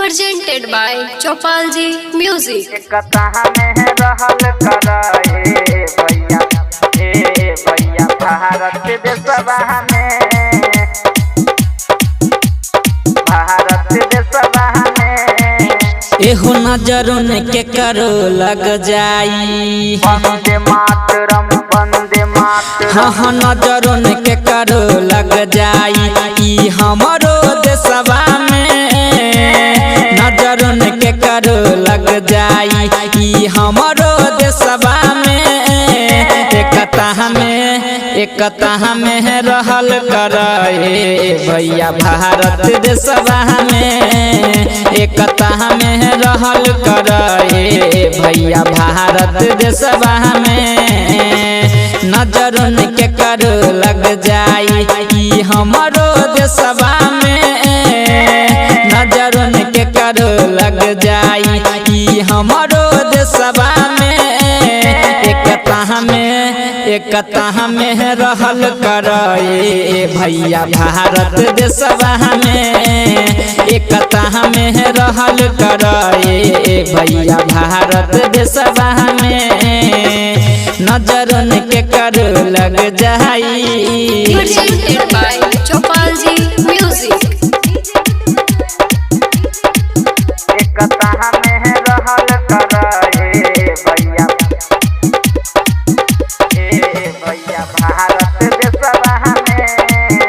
Presented by Chopalji Music. एकता में रहल कर ए भैया, ए भैया, भारत देशवा में, भारत देशवा में। एहो नजर के करो लग जाई। वंदे मातरम, वंदे मातरम। हाँ हाँ, नजर के करो लग जाई ई हमरो देशवा में। नजर के करो लग जाई ई हमरो देशवा में। एकता में, एकता में रहल कर ए भैया भारत देशवा में। एकता में रहल कर ए भैया भारत देशवा में। नजर के करो लग जाई ई हमरो देशवा में। नजर के करो लग जाई ई हमरो देशवा में। एकता में, एकता में रहल कर ए भैया भारत देशवा में। एकता में रहल कर ए भैया भारत देशवा में। नजर के करो लग जाई। Presented by Chopalji Music. एकता में रहल कर ए भैया, ए भैया, भारत देशवा में,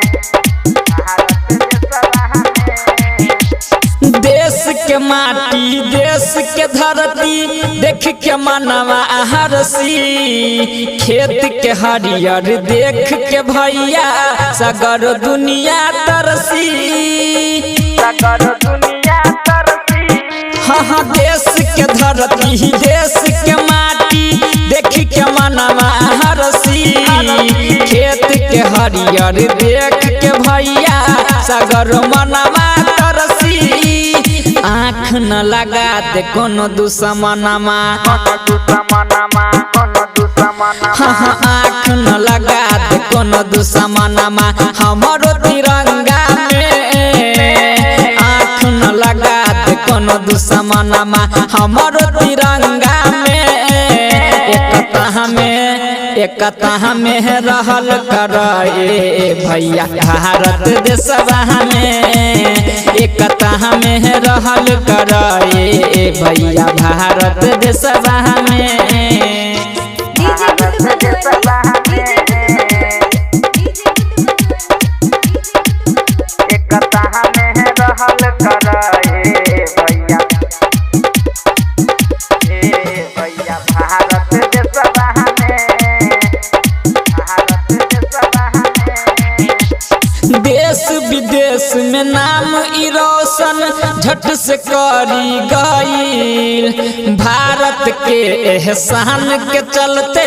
भारत देशवा में। देश के माटी, देश के धरती देख के मनवा हरसी। खेत के हरियर देख के भैया सगर दुनिया तरसी। सगर दुनिया तरसी। हाँ हाँ, देश के धरती, देश के माटी देख के मनवा हरसी। खेत के हरियर देख के भैया सगर मनवा तरसी। आँख न लगा दे कोनो दुश्मनमा। कोनो दुश्मनमा, कोनो दुश्मनमा। हाँ हाँ, आँख न लगा दे कोनो दुश्मनमा हमरो तिरंगा में। आँख न लगा दे कोनो दुश्मनमा हमरो तिरंगा में। एकता में, एकता में रहल कर ए भैया भारत देशवा में। एकता में रहल कर ए भैया भारत देशवा में। भारत देशवा में। एकता में रहल कर ए भैया, ए भैया, भारत देशवा में, भारत देशवा में। देश विदेश में नाम ई रोशन झट से करी गईल। भारत के एहसान के चलते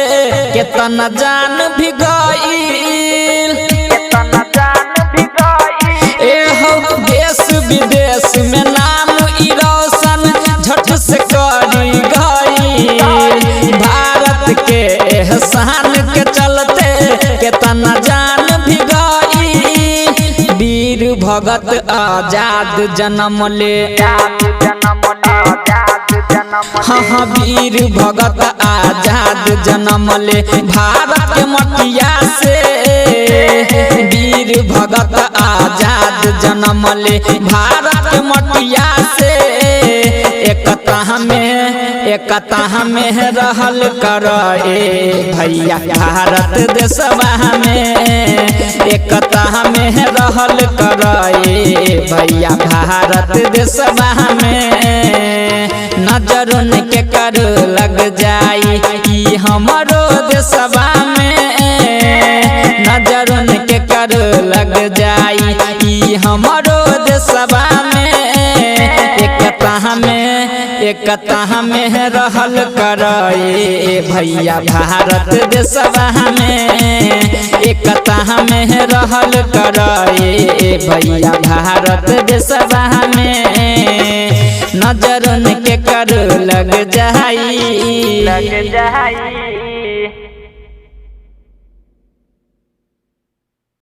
केतना जान भी गईल। केतना जान भी गई। ए हो, देश विदेश में नाम ई रोशन झट से करी गईल। भारत के एहसान के चलते केतना जान भी गईल। वीर भगत आजाद जन्म ले। आजाद जन्म ले, आजाद जन्म ले। हाँ हाँ, वीर भगत आजाद जन्म ले भारत के मटिया से। वीर भगत आजाद जन्म ले भारत के मटिया से। एकता में, एकता में रहल कर ए भैया भारत देशवा में। एकता में रहल कर ए भैया भारत देशवा में। नजर के करो लग जाई ई हमरो देशवा में। नजर के करो लग जाई ई हमरो देशवा में। एकता में, एकता में रहल कर ए भैया भारत देशवा में। एकता में रहल कर ए भैया भारत देशवा में। नजर के करो लग जाई। लग जाई।